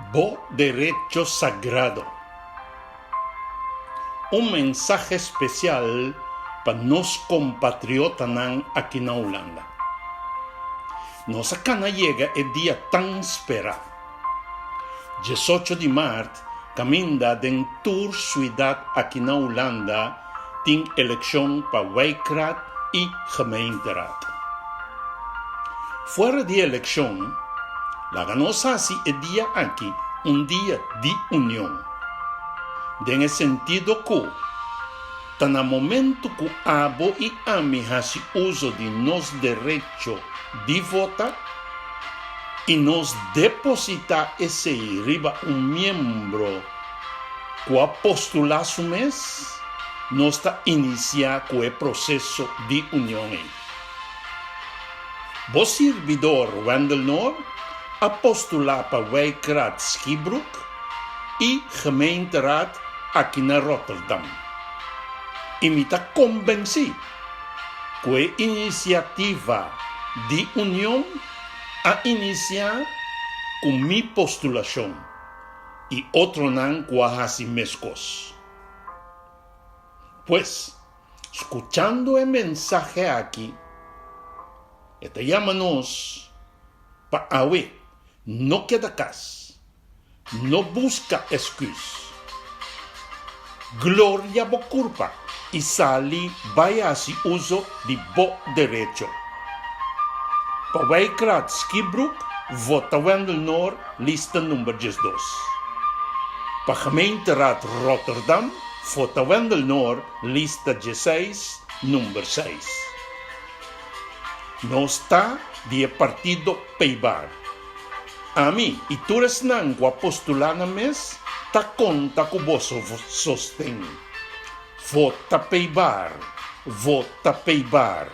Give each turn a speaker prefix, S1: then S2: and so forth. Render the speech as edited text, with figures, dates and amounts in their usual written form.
S1: Bo derecho sagrado. Un mensahe spesial pa nos kompatriotanan aki na Hulanda. Nos a kana yega e dia tan sperá. Diesocho di mart kaminda den tur suidat aki na Hulanda tin elekshon pa wijkraad i gemeenteraad. Fuera di elekshon, laga nos hasi e dia aki un dia di union, den e sentido ku ta na momento ku abo i ami hasi uso di nos derecho di vota i nos depositá esei riba un miembro ku a postulá su mes, nos ta inisiá ku e proseso di union ei. Bo sirbidor Wendell Noor a postulá pa Wijkraad Schiebroek i Gemeenteraad aki na Rotterdam. I mi ta kombensí ku e inisiativa di union a inisiá ku mi postulashon. i otronan ku a hasi meskos. Pues, skuchando e mensahe aki, e ta yama nos pa awe no keda kas, no buska esküs. Gloria bo kurpa i sali bai hasi uso di bo derecho. Pa Wijkraad Schiebroek vota Wendel Noor lista number 12. Pa Gemeenteraad Rotterdam vota Wendel Noor lista 16 number 6. Nos ta di e partido Peibar. Ami i tur esnan ku a postulá nan mes ta konta ku boso sosten. Vota Peibar! Vota Peibar!